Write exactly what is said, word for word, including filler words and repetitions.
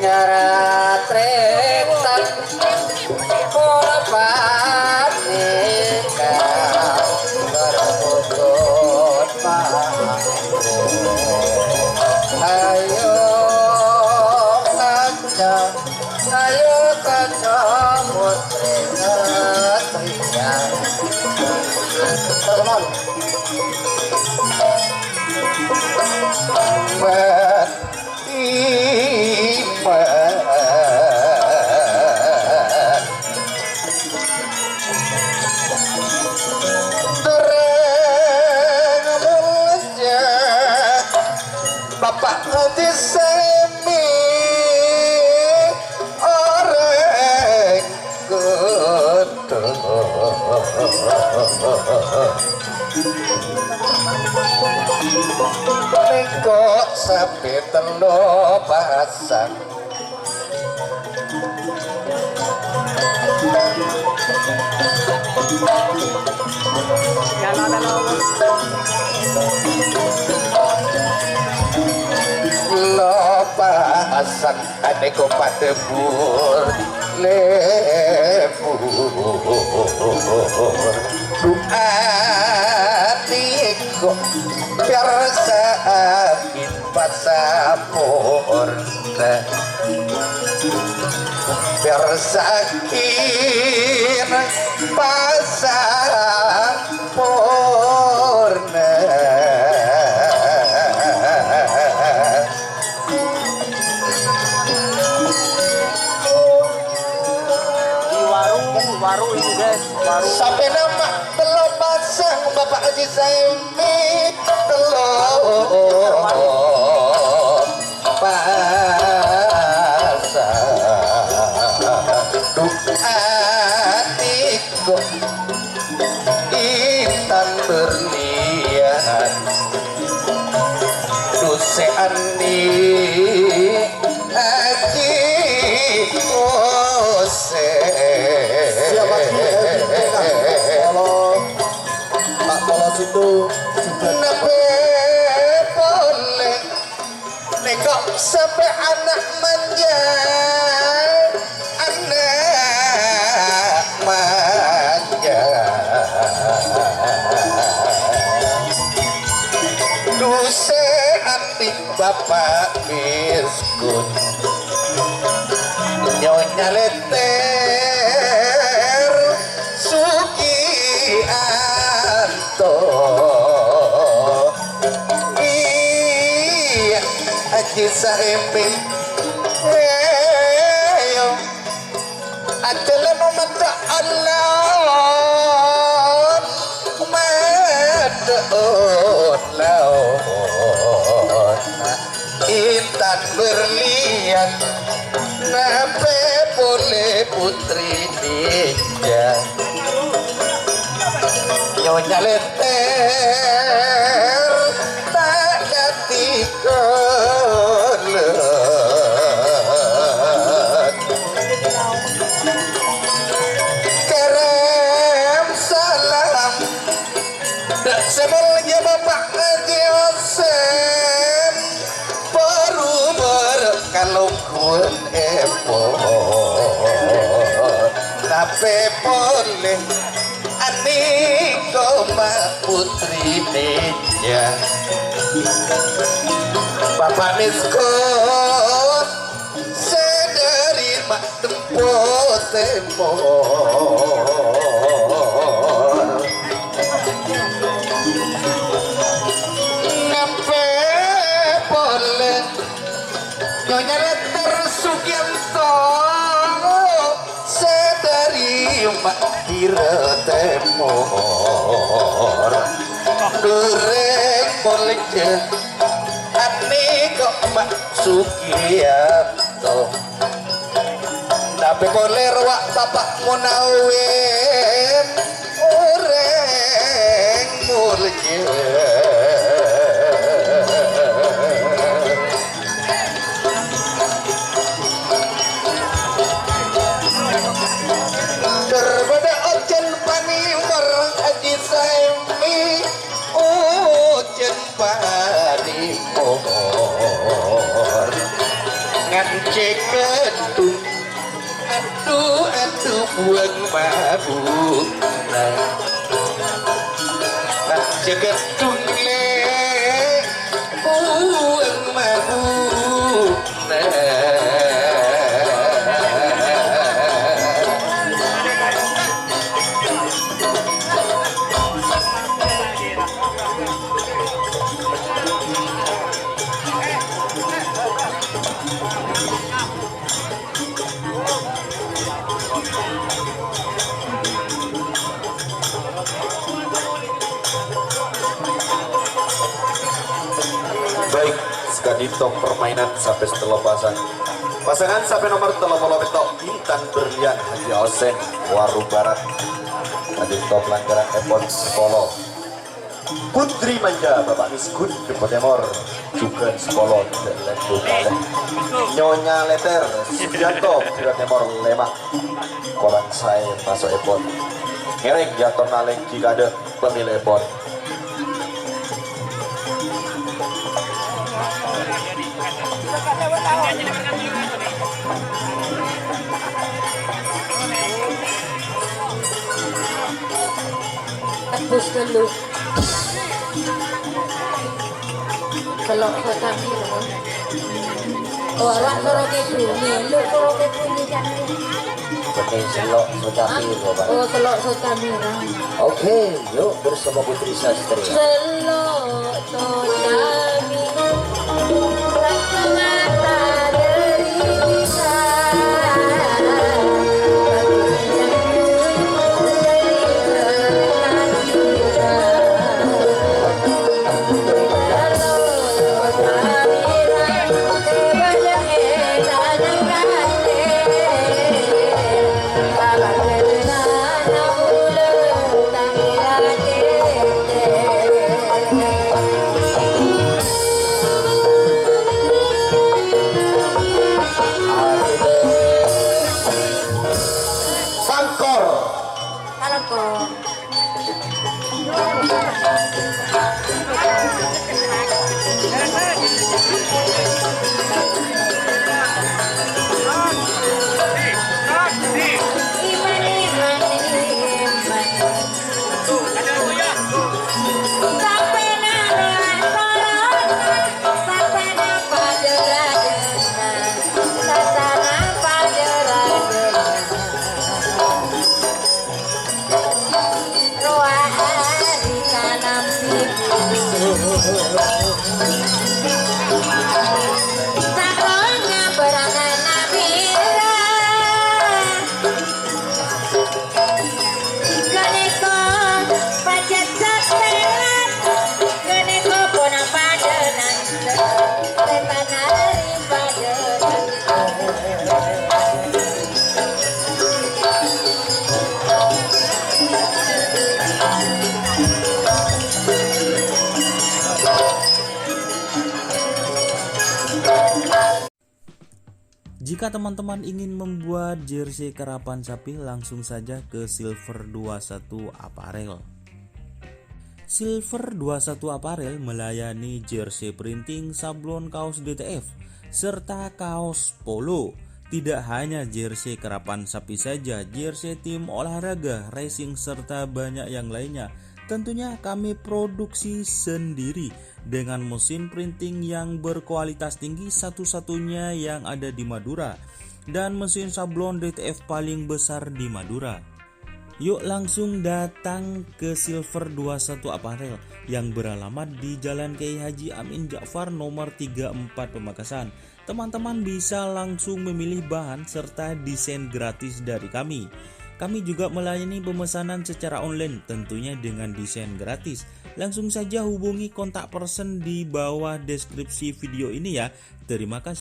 Nyara tretan pola panèka berbukut mangku. Ayo kanca, ayo kanca putri satriya. Teman. Iman. Durung mulja Bapak Haji Semi orèng Kodho. Panèka sapè tello pasang. Tello pasang. Anèko padâ bur lebur. Du'a nèko piyarsa angin pasaporna. Piyarsa angin pasaporna. Di warung, warung ini, guys, warung. Sapè nama tello pasang Bapak Haji Saimi? Tello pasang. Du'a nèko intan berlian. Dusè andi' Haji Husèn. Siap, Pak. Kalau Pak Polos itu juga. Napè polè nèko sampè' ana' manja, ana' manja. Dusè andi' Bapak Miskun. Nyonya Lètèr Sugianto. Iyâ, Haji Saimi. Ayo. Ajâlân maddhâ alon, maddhâ laon. Intan berlian, napè polè putri dhinja. Nyonya Lètèr, ta' dhâddhi kolèt. Kèrèm salam dâ' sè molja Bapak Haji Husèn, bhuru-bhuru kalongghuwân èpon. Tapè polè anèko ma' putri dhinja. Bapak Miskun sè dâri ma' Tempo Tèmor. Napè polè Nyonya Lètèr Sugianto sè dâri Madhurâ Tèmor. Orèng molja anèko Ma' Sugianto. Tapè polè rowa Bapa' Munawir orèng molja. Dârbâdâ ojhân panèmor Haji Saimi, ojhân panèmor. Nganti Cekadung, adu, adu, buang mabuk. Nah, cekadung le, buang mabuk. Nah. Baik, saka'dinto permainan sampè' satello pasang. Pasangan sampè' nomer tello polo pètto', Intan Berlian Haji Oseng, Waru Barat. Saka'dinto pelanggaran èpon sapolo. Putri Manja, Bapak Misgun, Depo Timur, jhughân sapolo, Dek Lendu Kaleh. Nyonya Leter, Sugianto, Dura Timur, Lèma'. Korang saè maso'èpon. Ngèrèng Yaton Nalèng Gikada, pamilèèpon. Tebus dulu. Selok Sotami. Oh, ora Soroke Bumi. Lu Soroke Bumi kan. Bening Selok Sotami, Bapak. Oh, Selok Sotami, Bang. Oke, yuk bersama Putri Sastri. Selok Sotami. Rahmat dari Isa. Sangkor. Kalangkong. Rowa ari tanam pitu. Sakonga berangan nabira. Ganeka pajat saterat. Ganeka ponapa dengan setan ari pada. Jika teman-teman ingin membuat jersey karapan sapi, langsung saja ke Silver dua satu Apparel. Silver dua satu Apparel melayani jersey printing, sablon kaos D T F, serta kaos polo. Tidak hanya jersey karapan sapi saja, jersey tim olahraga, racing, serta banyak yang lainnya. Tentunya kami produksi sendiri dengan mesin printing yang berkualitas tinggi, satu-satunya yang ada di Madura, dan mesin sablon D T F paling besar di Madura. Yuk langsung datang ke Silver dua satu Apparel yang beralamat di Jalan Kiai Haji Amin Ja'far nomor tiga empat Pamekasan. Teman-teman bisa langsung memilih bahan serta desain gratis dari kami. Kami juga melayani pemesanan secara online, tentunya dengan desain gratis. Langsung saja hubungi kontak person di bawah deskripsi video ini ya. Terima kasih.